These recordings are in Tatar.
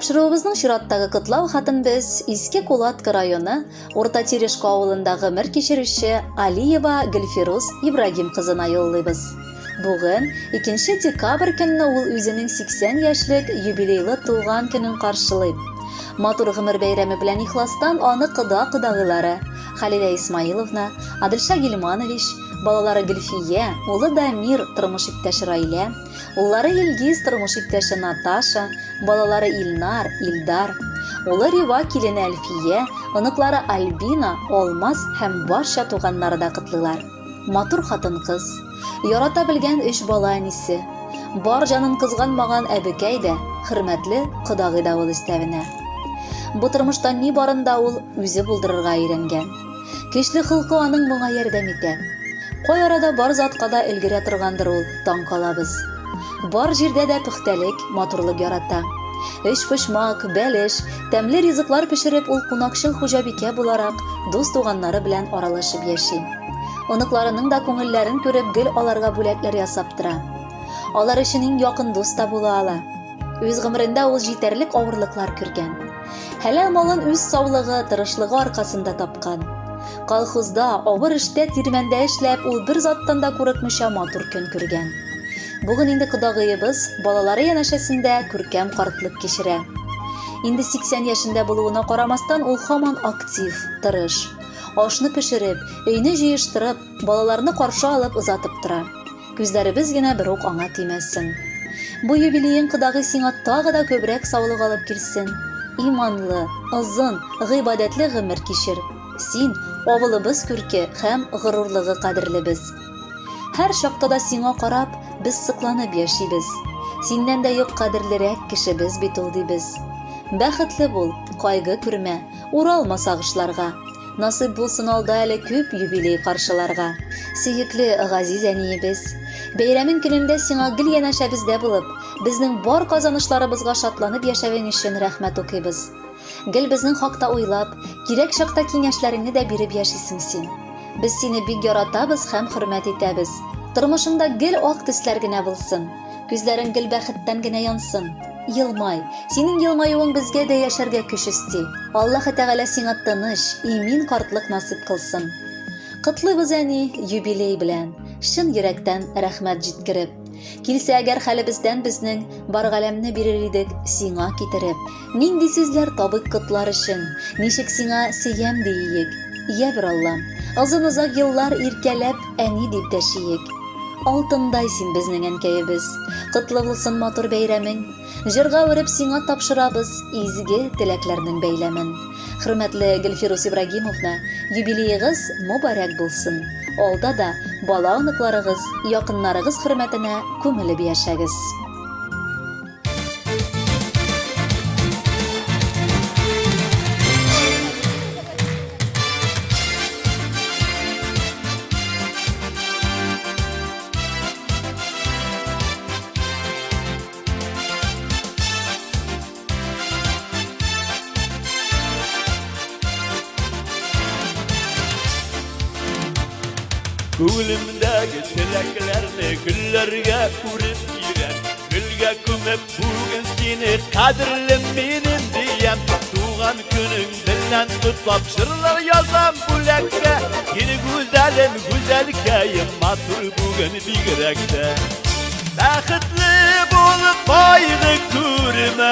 Тапшыруыбызның чираттагы котлау хатын без Иске Кулатка районы Урта Терешко авылында гомер кичерүче Алиева Гөлфирус Ибрагим кызына юллыйбыз. Бүген, 2 декабрь көнне ул үзенең 80 яшьлек юбилейлы туган көнен каршылый. Матур гомер бәйрәме белән ихластан аны кода-кодагыйлары Халилә Исмаиловна, Адилша Гильманович, балалары Гөлфия, улы Дамир, тормыш иптәше Раилә, Уллары Илгиз, тормыш иптәше Наташа, балалары Илнар, Илдар, улы Рива, килене Әлфия, оныклары Альбина, Алмаз һәм барча туганнары да котлыйлар. Матур хатын-кыз, ярата белгән өч бала әнисе, бар җанын кызганмаган әбекәй дә, хөрмәтле кодагый да ул өстәвенә. Бу тормышта ни барын да ул үзе булдырырга өйрәнгән. Көчле холкы аның моңа ярдәм итә. Кай арада бар затка да өлгерә торгандыр ул, таң калабыз. Бар җирдә дә пөхтәлек, матурлык ярата. Өчпочмак, бәлеш, тәмле ризыклар пешереп, ул кунакчыл хуҗабикә буларак, дус-туганнары белән аралашып яши. Оныкларының да күңелләрен күреп, гел аларга бүләкләр ясап тора. Алар өчен иң якын дус та була ала. Үз гомерендә ул җитәрлек авырлыклар күргән. Хәләл малын үз саулыгы, тырышлыгы аркасында тапкан. Колхозда, авыр эштә, тирмәндә эшләп, ул бер заттан да курыкмыйча матур көн күргән. Бүген инде кодагыебыз балалары янәшәсендә күркәм картлык кичерә. Инде 80 яшендә булуына карамастан, ул һаман актив, тырыш. Ашны пешереп, өйне җыештырып, балаларны каршы алып озатып тора. Күзләребез генә берүк аңа тимәсен. Бу юбилеең кодагый сиңа тагы да күбрәк саулык алып килсен. Иманлы, озын, гыйбадәтле гомер кичер. Син, авылыбыз күрке һәм горурлыгы кадерлебез. Һәр чакта да сиңа карап, без сокланып яшибез. Синнән дә юк кадерлерәк кешебез бит ул, дибез. Бәхетле бул, кайгы күрмә, уралма сагышларга. Насыйп булсын алда әле күп юбилей каршыларга. Сөекле, газиз әниебез! Бәйрәмең көнендә сиңа гел янәшәбездә булып, безнең бар казанышларыбызга шатланып яшәвең өчен рәхмәт укыйбыз. Гел безнең хакта уйлап, кирәк чакта киңәшләреңне дә биреп яшисең син. Без сине бик яратабыз һәм хөрмәт итәбез. Тормышыңда гел ак төсләр генә булсын. Күзләрең гел бәхеттән генә янсын. Елмай. Синең елмаюың безгә дә яшәргә көч өсти. Аллаһы Тәгалә сиңа тыныч, имин картлык насыйп кылсын. Котлыйбыз, әни, юбилей белән. Чын йөрәктән рәхмәт җиткереп. Килсә әгәр хәлебездән безнең, бар галәмне бирер идек сиңа китереп. Нинди сүзләр табыйк котлар өчен, ничек сиңа сөям дииек. Йә бер Аллам, озын-озак еллар иркәләп әни дип дәшиек. Алтындай син безнең әнкәебез. Котлы булсын матур бәйрәмең. Җырга үреп сиңа тапшырабыз изге теләкләрнең бәйләмен. Хөрмәтле Гөлфирус Ибрагимовна, юбилеегыз мобарәк булсын. Алда да бала-оныкларыгыз, якыннарыгыз хөрмәтенә күмелеп яшәгез. Күңелемдәге теләкләрне гөлләргә үреп бирәм. Гөлгә күмеп бүген сине кадерлем минем диям. Туган көнең белән котлап җырлар язам бүләккә. Сине гүзәлем, гүзәлкәем, матур бүген бигрәк тә. Бәхетле булып кайгы күрмә,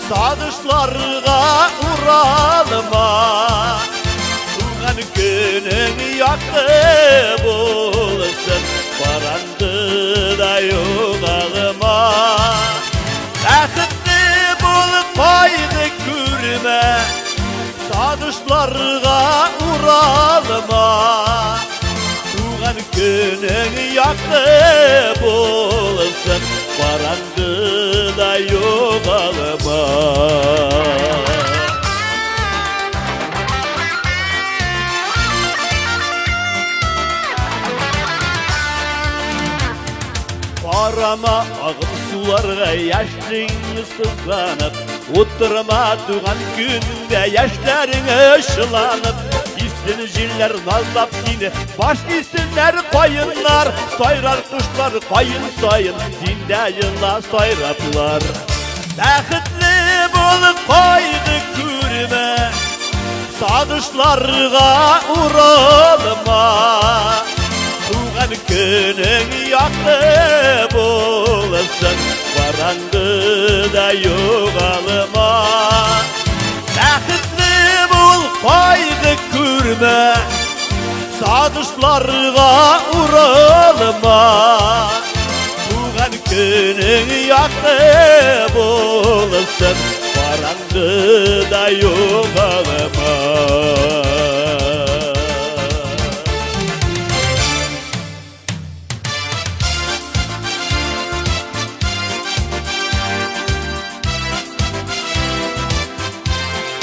сагышларга уралма. Туган көнең якты булсын, караңгыда югалма. Бәхетле булып кайгы күрмә, сагышларга уралма. Туган көнең якты булсын, караңгыда югалма. Карама агып суларга яшьлең сызланып, Утырма туган көнеңдә яшьләрең ышыланып, Исен җилләр назлап сине, баш исеннәр каеннар, Сайрар кошлар каен саен, синдә ела сайраплар. Бәхетле бул, кайгы күрмә, Сагышларга уралма. Туган көнең якты булсын, Караңгыда югалма. Бәхетле бул, кайгы күрмә, Сагышларга уралма. Туган көнең якты булсын, Караңгыда югалма.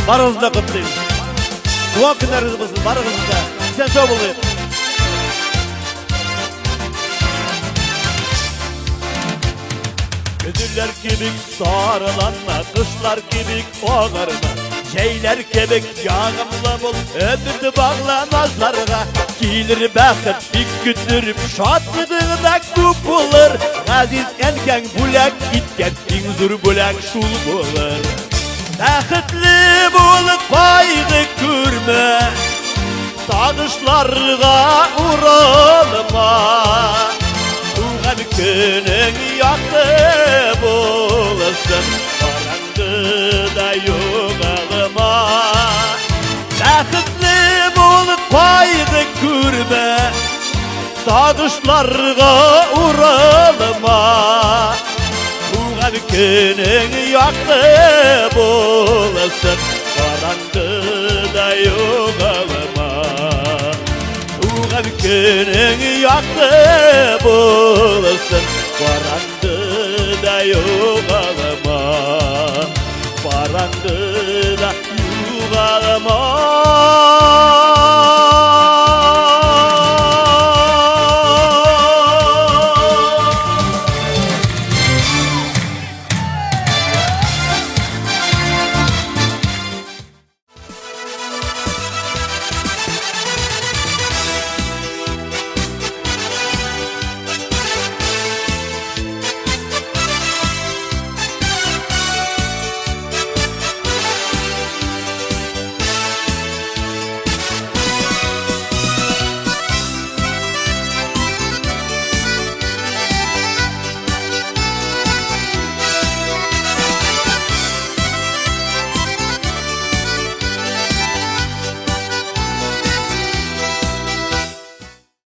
Барыгызны да котлыйм. Туган көннәрегез булсын, барыгызны да. Исән сау булыйк. Көзләр кебек сарыланма, кышлар кебек агарма, җәйләр кебек ягымлы бул, өмет багла назларга. Килер бәхет бик көттереп, шатлыгың да күп булыр. Газиз әнкәң бүләк иткән иң зур бүләк шул булыр. Бәхетле булып кайгы күрмә, Сагышларга уралма. Туган көнең якты булсын, Караңгыда югалма. Бәхетле булып кайгы күрмә, Сагышларга уралма. Туган көнең якты булсын, Караңгыда югалма. Туган көнең якты булсын.